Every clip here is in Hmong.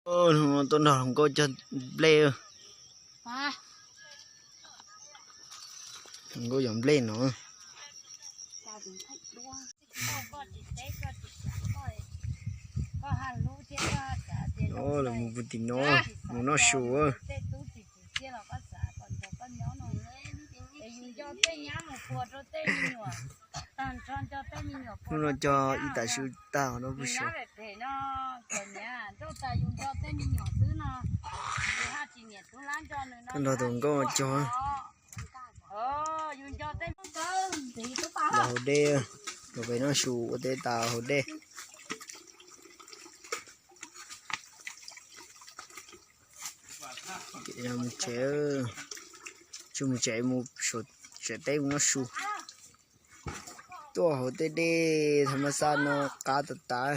Hnub no tuaj nrog hluas nkauj cog nplej. Hluas nkauj cog nplej no. Lawv mus puag tim no, mus noj su. Hnub no cog ib tas su tag no puag saud. Tuaj nrog tus nkauj cog. Los haus dej, los pem noj su ua teb tas haus dej. Mus tsev, tsis mus tsev, mus saum tsev teb mus noj su. Tuaj hauv tej dej tham mas xaj no qab tas tas.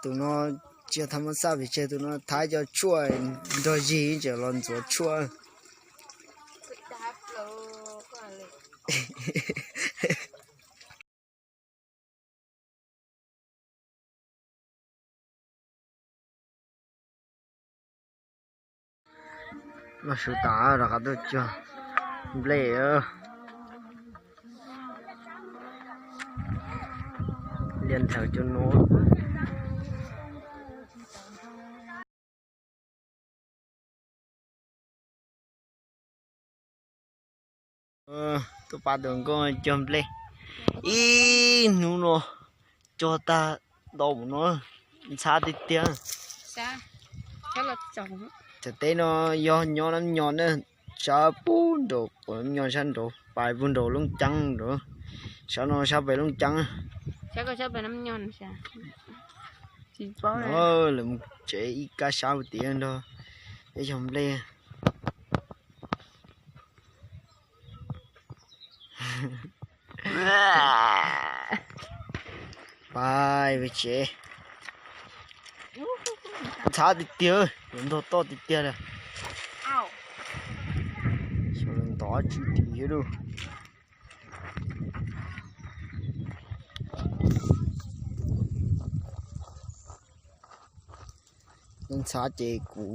Tus no tsis tham mas xaj pes tsawg, tus no thab cov tshuaj nrog zig tseem los ntxuav tshuaj. Noj su tas rov qab tuaj cog nplej. Liaj nthaws cov no. Tuaj pab tus nkauj cog nplej. Ib hnub no cog tag ntau mus no, ntxhab tiag tiag. Teb no yog nyob Nab Nyo na, sab puag nraum quav Nab Nyo sab nraud, pais puag nraum Looj Ceeb nraud, sab no sab pem Looj Ceeb. Lawv mus tsev ib kab sab puag tim nrog peb cog nplej. Pais pem tsev. Ntxhab tiag tiag, yuav ntog toj tiag tiag li. Xyov lawv ntov tsi tim thiab lauj. Ntxhab ces kuv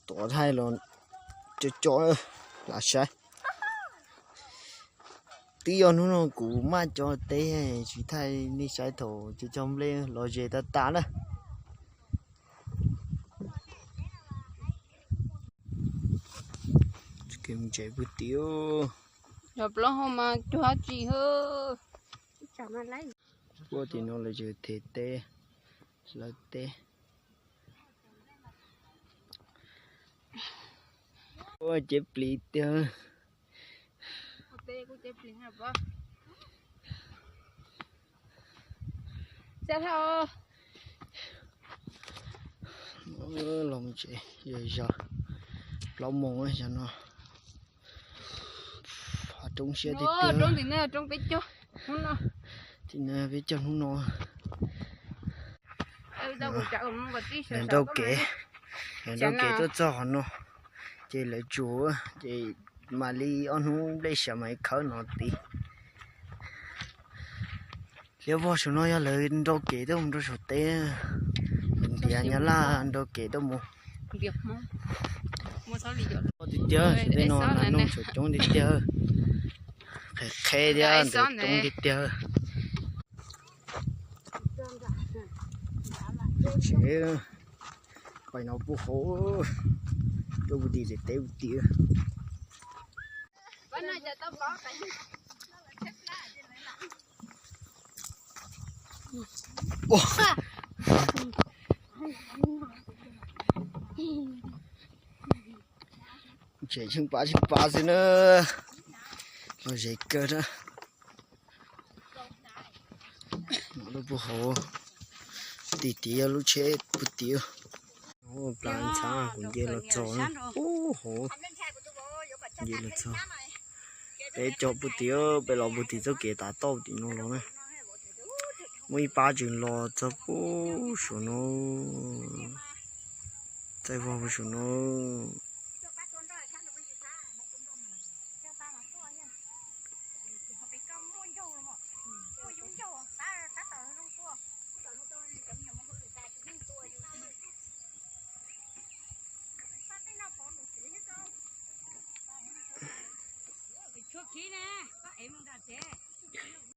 tuav thaij los co co lam saib. Twb yog hnub no kuv maj cog teb tsis thaij nej saib thaum cog cog nplej los ze tas tas na. Kev mus tsev puag tim. Cov plaub hau mas cuag tsis hwb. Puag tim no lawv tseem them teb, hlawv teb. Ua cev plis tiag. Los tsev, yog zos plaub moos xyov no. Hav roob siab tiag tiag. Tim no peb cog hnub no. Lawv nrau kev, lawv nrau kev tuaj txog qhov no, ces lawv tsuas, ces mam li ob hnub nplej siav mam li khawb no tid. Liab vog saum no yog lawv nrau kev tuaj mus rau saum teb, ntiav Nyab Laj nrau kev tuaj mus. Tiag tiag, saum tej no nas noog tseem coob tiag tiag, qhe qhe thiab ntawd coob tiag tiag. Tsev, pais no puag hauv, tuaj puag tim tsev teb puag tim. Tsev tsheej pab tsheej pab xwb na, los ze kawg na. Lub puag hauv, tim tid yog lub tsheb puag tid. Plas ntxhab kuv nce los txog puag hauv, nce los txog. Peb cog puag tid, peb los puag tim txoj kev tav tauj tim no los na. Muaj ib pab tseem los txog puag saum no, txaij vog puag saum no. Koj ev mus nram tsev.